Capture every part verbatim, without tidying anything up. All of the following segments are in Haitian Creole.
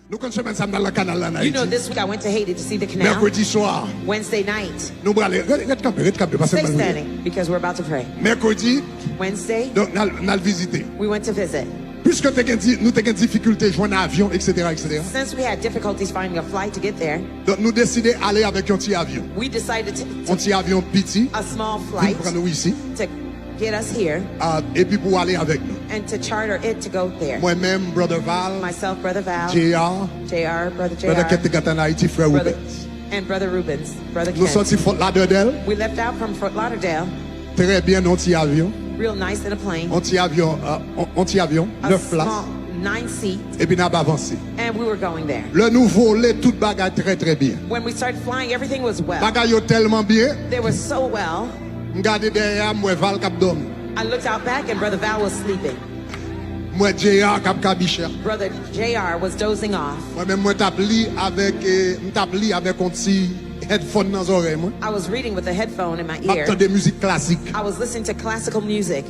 Nou konn semèn sa m t al nan kanal la an Ayiti. You know, this week I went to Haiti to see the canal. Mèkredi swa, Wednesday night. Nou prale, ret, ret kanpe, ret kanpe, paske m pral priye. Stay standing because we're about to pray. Mèkredi, Wednesday, donk, n al, n al vizite. We went to visit. Piske te gen di-, nou te gen difikilte jwenn avyon, et cetera, et cetera. Since we had difficulties finding a flight to get there, Donk, nou deside ale avèk yon ti avyon. We decided to, to Yon ti avyon piti, a small flight, vin pran nou isi, to get us here, ah, epi pou ale avèk nou. And to charter it to go there. Mwen menm, Brother Val, Myself, Brother Val, J R, J R, Brother J R, Brother Kent te gentan an Ayiti, frè Brother, Rubens. And Brother Rubens, Brother Kent. Nou soti Fort Lauderdale. We left out from Fort Lauderdale. Trè byen, nan yon ti avyon. Real nice in a plane. Yon ti avyon, euh, yon, yon ti avyon, a nèf plas. Small nine seat. Epi n ap avanse. And we were going there. Lè nou vole, tout bagay trè, trè byen. When we started flying, everything was well. Bagay yo tèlman byen. They were so well. M gade dèyè a, m wè Val k ap dòmi. I looked out back and Brother Val was sleeping. M wè J R k ap kabiche. Brother J R was dozing off. Mwen menm, mwen t ap li avèk, eh, m t ap li avèk yon ti headphone nan zòrèy mwen. I was reading with a headphone in my ear. M ap tande mizik klasik. I was listening to classical music.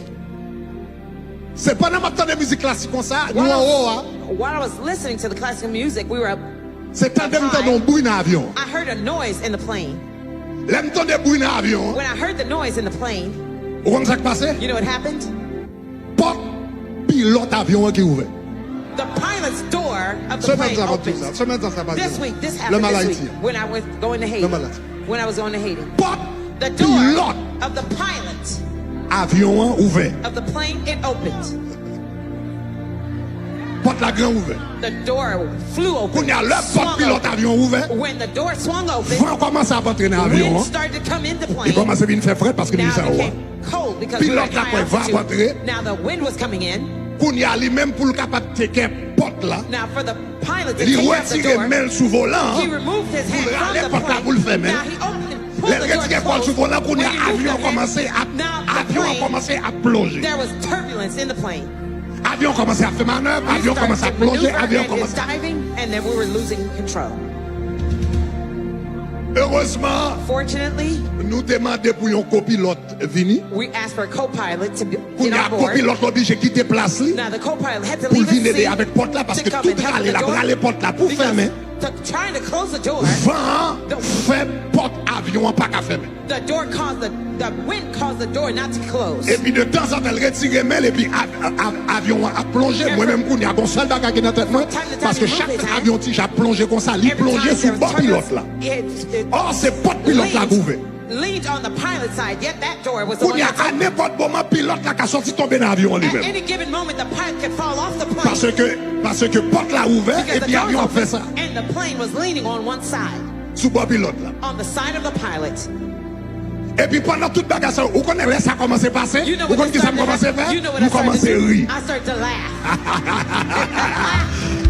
Se pandan m ap tande mizik klasik konsa, nou anwo a. While I was, while I was listening to the classical music, we were up, se tande m tande yon bri nan avyon. I heard a noise in the plane. Lè m tande bri nan avyon an, when I heard the noise in the plane, ou konn sa k pase? You know what happened? Pòt pilòt avyon an ki ouvè. The pilot's door of the plane opened. Semèn sa, semèn sa, sa pase. This week, this happened this week when I was going to Haiti. Lè m al Ayiti an. Lè m al Ayiti. When I was going to Haiti. Pòt pilòt. The door of the pilot avyon an ouvè. Of the plane, it opened. Pòt la gran ouvè. The door flew open, swung open. Kounye a, lè pòt pilòt avyon ouvè, when the door swung open, van kòmanse ap antre nan avyon an. Wind started to come in the plane. Li kòmanse vin fè frèt paske li sa wo a. Now it became cold because we were at high altitude. Pilòt la kwè van ap antre. Now the wind was coming in. Kounye a, li menm pou l kapab teken pòt la, now for the pilot to take out the door, he removed his hand from the plane. Li retire men l sou volan an pou l rale pòt la pou l fèmen. Now he opened, pulled the door closed. Lè l retire kò l sou volan, kounye a, avyon an kòmanse ap, avyon an kòmanse ap plonje. There was turbulence in the plane. Avyon kòmanse ap fè manèv, avyon kòmanse ap plonje, avyon kòmanse ap diving, and then we were losing control. Erezman, fortunately, nou te mande pou yon kopilòt vini. We asked for a co-pilot to be, get on board. Kounye a, kopilòt la oblije kite plas li pou l vin ede avèk pòt la, paske tout rale l ap rale pòt la pou fèmen. Now the co-pilot had to leave us to, to come and help the door. Van an fè pòt avyon an pa ka fèmen. The door caused the, the wind caused the door not to close. Epi de tanzantan, l retire men l, epi av-, av-, avyon an ap plonje. Mwen menm, kounye a, gon sèl bagay ki nan tèt mwen, paske chak avyon ti jan ap plonje konsa, li plonje sou bò pilòt la. Or, se pòt pilòt la k ouvè. Leaned on the pilot side, yet that door was the one that's open. Kounye a, a nenpòt moman, pilòt la ka soti tonbe nan avyon an li menm. At any given moment, the pilot could fall off the plane. Paske, paske pòt la ouvè, epi avyon ap fè sa. Because the door was open and the plane was leaning on one side. Sou bò pilòt la. On the side of the pilot. Epi pandan tout bagay sa yo, ou konnen lè sa kòmanse pase, ou konn ki sa m kòmanse fè? You know what I started to do? M kòmanse ri. I started to laugh.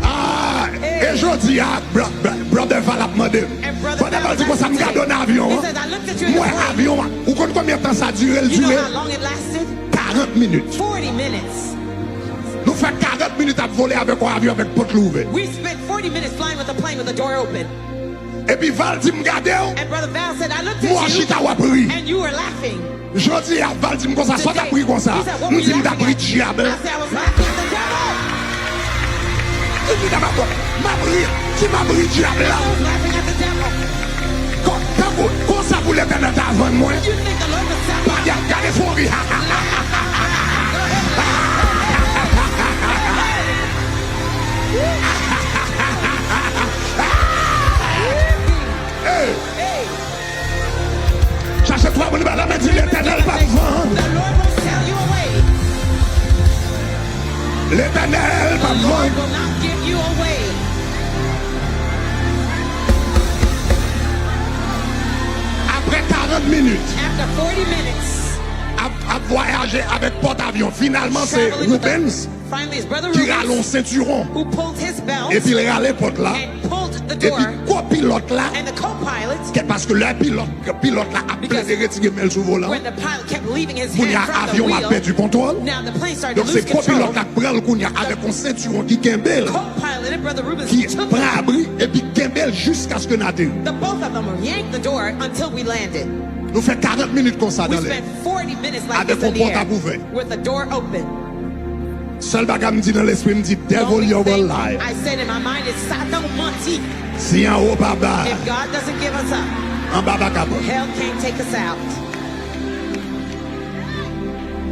Ah, e jodi a, bra-, bra-, Brother Val ap mande m. And Brother Val was asking me. Brother Val di konsa, m gade w nan avyon an. He says, "I looked at you in the plane." M wè avyon an. Ou konn konbyen tan sa dire? L dire? You know how long it lasted? Karant minit. Forty minutes. Nou fè karant minit ap vole avèk yon avyon avèk pòt li ouvè. We spent forty minutes flying with a plane with the door open. Epi Val di m gade w. And Brother Val said, "I looked at you, and you were laughing." M wè w chita w ap ri. Jodi a, Val di m konsa, sa w t ap ri konsa? Today, he said, "What were you laughing at?" M di, "M t ap ri dyab la." I said, "I was laughing at the devil." Li di, "M ap, m ap ri, di m ap ri dyab la." I was laughing at the devil. Kon, tankou, konsa pou Letènèl ta vann mwen. You think the Lord would sell me? Pa dyab, gade fon ri. Hey! Chache twa moun ba la men, di, "Letènèl p ap vann." The Lord won't sell you away. Letènèl p ap vann. The Lord will not give you away. Apre karant minit, after forty minutes, ap, ap vwayaje avèk pòt avyon, finalman, se Rubens. Finally, it's Brother Rubens, ki rale yon sentiwon, who pulled his belt, epi l rale pòt la, and pulled the door, epi kopilòt la, and the co-pilot, ke, paske lè pilòt, pilòt la ap plede retire men l sou volan, when the pilot kept leaving his hand from the wheel, kounye a, avyon an ap pèdi kontwòl. Now the plane started to lose control. Donk, se kopilòt la k pran l kounye a avèk yon sentiwon ki kenbe l, co-pilot and Brother Rubens took it, ki pran abri, epi kenbe l jiskaske n ateri. The both of them yanked the door until we landed. Nou fè karant minit konsa nan lè, avèk yon pòt ap ouvè. We spent forty minutes like this in the air, with the door open. Sèl bagay m di nan lespri m, m di, "Devil, you're a liar." I said in my mind, "Satan manti." Si anwo pa ba, if God doesn't give us up, anba pa ka pran. Hell can't take us out.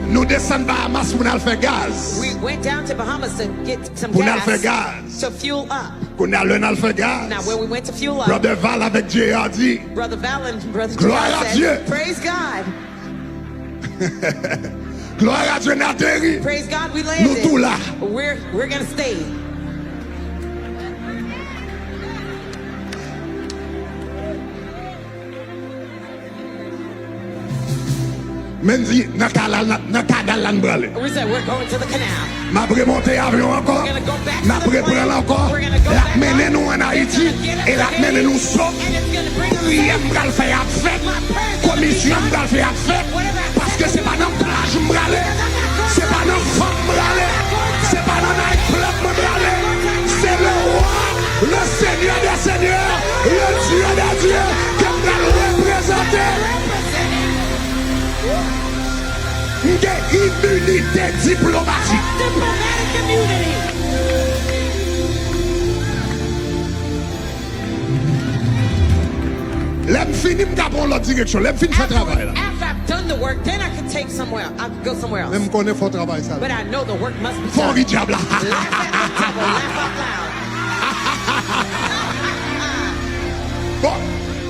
Nou desann Bahamas pou n al fè gaz. We went down to Bahamas to get some gas. Pou n al fè gaz. To fuel up. Kounye a, lè n al fè gaz, now, when we went to fuel up, Brother Val avèk J R di, Brother Val and Brother J R said, "Gloire à Dieu." Praise God. Gloire à Dieu, n ateri. Praise God, we landed. Nou tou la. We're, we're gonna stay. Men di, nan kanal, nan kanal la n prale. We said, "We're going to the canal." M ap remonte avyon ankò. We're gonna go back to the plane. M ap repran l ankò. We're gonna go back up. L ap mennen nou ann Ayiti. It's gonna get us to Haiti. E l ap mennen nou sot. And it's gonna bring us safe. Priyè m pral fè ap fèt. My prayers are gonna be done. Komisyon m pral fè ap fèt. Whatever I said, paske se pa nan plaj m prale. Se pa nan fanm m prale. Se pa nan night club mwen prale. Se le roi, le seigneur des seigneurs, le Dieu des dieux ke m pral reprezante. M gen iminite diplomatik. Diplomatic immunity. Lè m fini, m ka pran lòt direksyon. Lè m fin fè travay la. After, after I've done the work, then I can take somewhere. I can go somewhere else. Men m konnen fò travay sa. But I know the work must be done. Fò ri dyab la. Laugh at the devil, laugh out loud. Bon.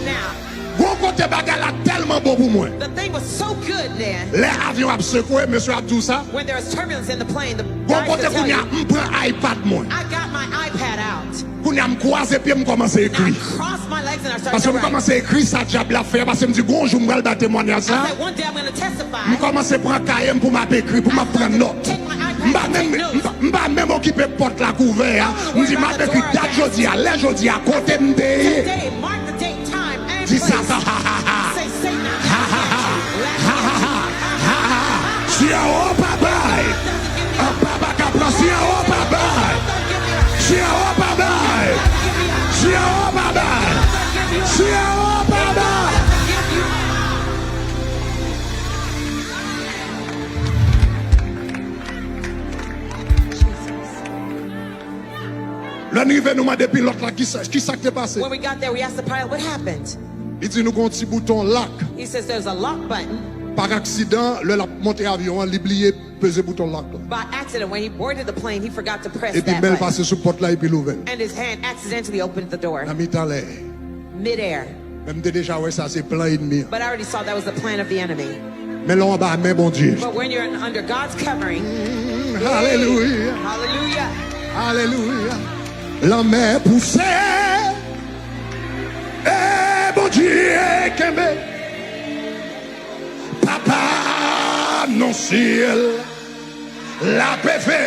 Now, gon kote bagay la tèlman bon pou mwen. The thing was so good then. Lè avyon ap sekwe, mesye ap di w sa. When there was turbulence in the plane, the guys would tell you. Gon kote kounye a, m pran iPad mwen. I got my iPad out. Kounye a m kwaze pye m, m kòmanse ekri. Paske m kòmanse ekri sa dyab la fè a, paske m di, "Gon jou m pral bay temwanyaj sa." M kòmanse pran kaye m pou m ap ekri, pou m ap pran nòt. M pa menm, m pa, m pa menm okipe pòt la k ouvè a. M di, "M ap ekri dat jodi a, lè jodi a, kote m te ye." Di Satan, ha, ha, ha. Ha, ha, ha. Ha, ha, ha. Ha, ha, ha. Si anwo pa bay, anba pa ka pran. Si anwo pa bay, si anwo pa bay, si anwo pa bay, si anwo pa bay. Lè n rive, nou mande pilòt la, "Kisa, kisa k te pase?" When we got there, we asked the pilot, "What happened?" Li di nou gon ti bouton lock. He says there's a lock button. Pa aksidan, lè l ap monte avyon an, li bliye peze bouton lock la. By accident, when he boarded the plane, he forgot to press that button. Epi men l pase sou pòt la, epi l ouvè l. And his hand accidentally opened the door. Nan mitan lè. Midair. Men m te deja wè sa se plan ènmi an. But I already saw that was the plan of the enemy. Men lè w anba men Bondye. But when you're in, under God's covering, hallelujah. Hallelujah. Hallelujah. Lanmè pouse. E Bondye kenbe. Papa nan syèl, l ap fè